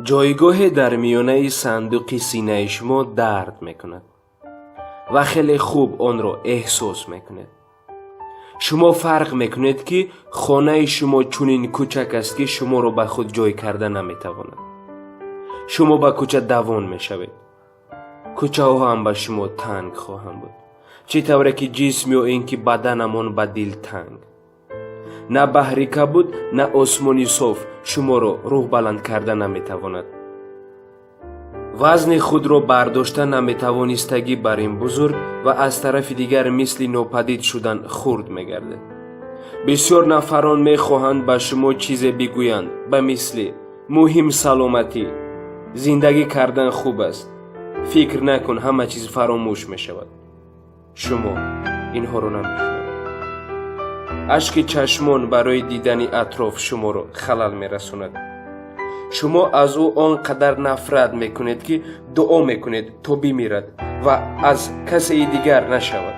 Ҷойгоҳе дар миёнаи сандуқи синаи шумо дард мекунад ва хеле хуб онро эҳсос мекунед. Шумо фарқ мекунед, ки хонаи шумо чунин кӯчак аст, ки шуморо ба худ ҷой карда наметавонад. Шумо ба кӯча давон мешавед. Кӯчаҳо ҳам ба шумо танг хоҳанд буд, чӣ тавре ки ҷисм ё ин ки баданамон ба дил танг. На баҳри кабуд, на осмони соф шуморо рӯҳбаланд карда наметавонад. Вазни худро бардошта наметавонистагӣ бар ин бузург ва аз тарафи дигар мисли нопадид шудан хурд мегардад. Бисёр нафарон мехоҳанд ба шумо чизе бигӯянд, ба мисли: «Муҳим саломатӣ, зиндагӣ кардан хуб аст, фикр накун, ҳама чиз фаромӯш мешавад». Шумо инҳоро намешунавед. Ашки чашмон барои дидани атроф шуморо халал мерасонад. Шумо аз ӯ он қадар нафрат мекунед, ки дуо мекунед, то бимирад ва аз касеи дигар нашавад,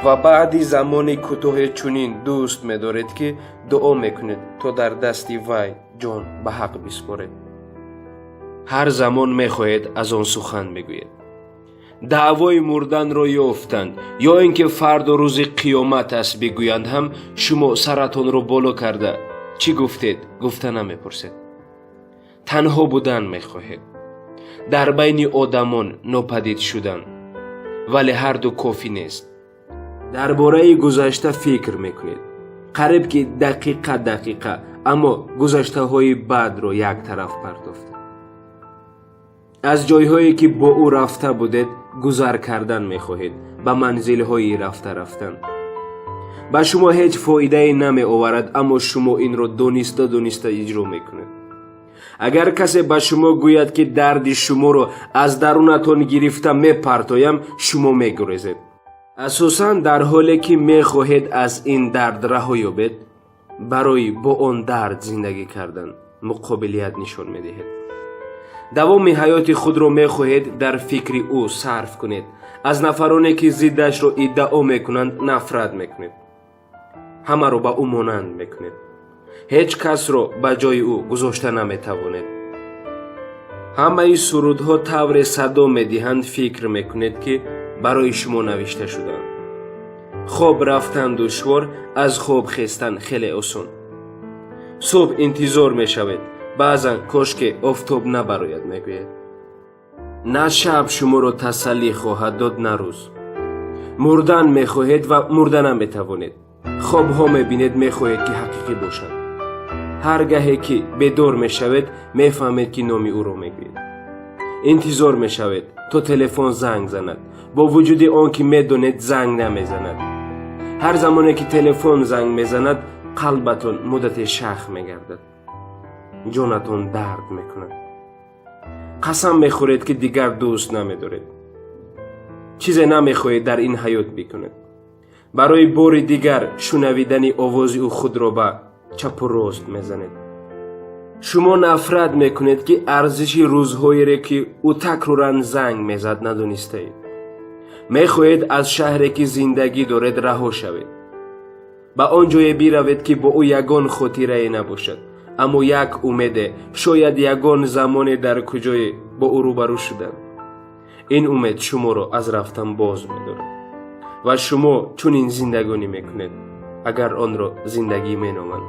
ва баъди замони кӯтоҳе чунин дӯст медоред, ки дуо мекунед, то дар дасти вай ҷон ба ҳақ биспоред. Ҳар замон мехоҳед аз он сухан бигӯед. Даъвои мурданро ёфтанд ё ин ки фардо рӯзи қиёмат аст бигӯянд ҳам, шумо саратонро боло карда, чӣ гуфтед, гуфта намепурсед. Танҳо будан мехоҳед, дар байни одамон нопадид шудан, вале ҳарду кофӣ нест. Дар бораи гузашта фикр мекунед қариб ки дақиқа дақиқа, аммо гузаштаҳои бадро як тараф партофта, аз ҷойҳое, ки бо ӯ рафта будед, гузар кардан мехоҳед, ба манзилҳои рафта рафтан. Ба шумо ҳеҷ фоидае намеоварад, аммо шумо инро дониста дониста иҷро мекунед. Агар касе ба шумо гӯяд, ки дарди шуморо аз дарунатон гирифта мепартоям, шумо мегурезед. Асосан дар ҳоле ки мехоҳед аз ин дард раҳо ёбед, барои бо он дард зиндагӣ кардан муқобилият нишон медиҳед. Давоми ҳаёти худро мехоҳед дар фикри ӯ сарф кунед. Аз нафароне, ки зиддашро иддао мекунанд, нафрат мекунед. Ҳамаро ба ӯ монанд мекунед. Ҳеҷ касро ба ҷои ӯ гузошта наметавонед. Ҳамаи сурудҳо тавре садо медиҳанд, фикр мекунед, ки барои шумо навишта шудаанд. Хоб рафтан душвор, аз хоб хестан хеле осон. Субҳ интизор мешавед, баъзан кошке офтоб набарояд мегӯяд. На шаб шуморо тасаллӣ хоҳад дод, на рӯз. Мурдан мехоҳед ва мурда наметавонед. Хобҳо мебинед, мехоҳед, ки ҳақиқӣ бошанд. Ҳар гаҳе ки бедор мешавед, мефаҳмед, ки номи ӯро мегӯед. Интизор мешавед, то телефон занг занад, бо вуҷуди он ки медонед, занг намезанад. Ҳар замоне ки телефон занг мезанад, қалбатон муддате шах мегардад, ҷонатон дард мекунад. Қасам мехӯред, ки дигар дӯст намедоред, чизе намехоҳед дар ин ҳаёт бикунед. Барои бори дигар шунавидани овози ӯ худро ба чапу рост мезанед. Шумо нафрат мекунед, ки арзиши рӯзҳоере, ки ӯ такроран занг мезад, надонистаед. Мехоҳед аз шаҳре, ки зиндагӣ доред, раҳо шавед, ба он ҷое биравед, ки бо ӯ ягон хотирае набошад, аммо як умеде, шояд ягон замоне дар куҷое бо ӯ рӯбарӯ шудан. Ин умед шуморо аз рафтан боз медорад ва шумо чунин зиндагонӣ мекунед, агар онро зиндагӣ меноманд.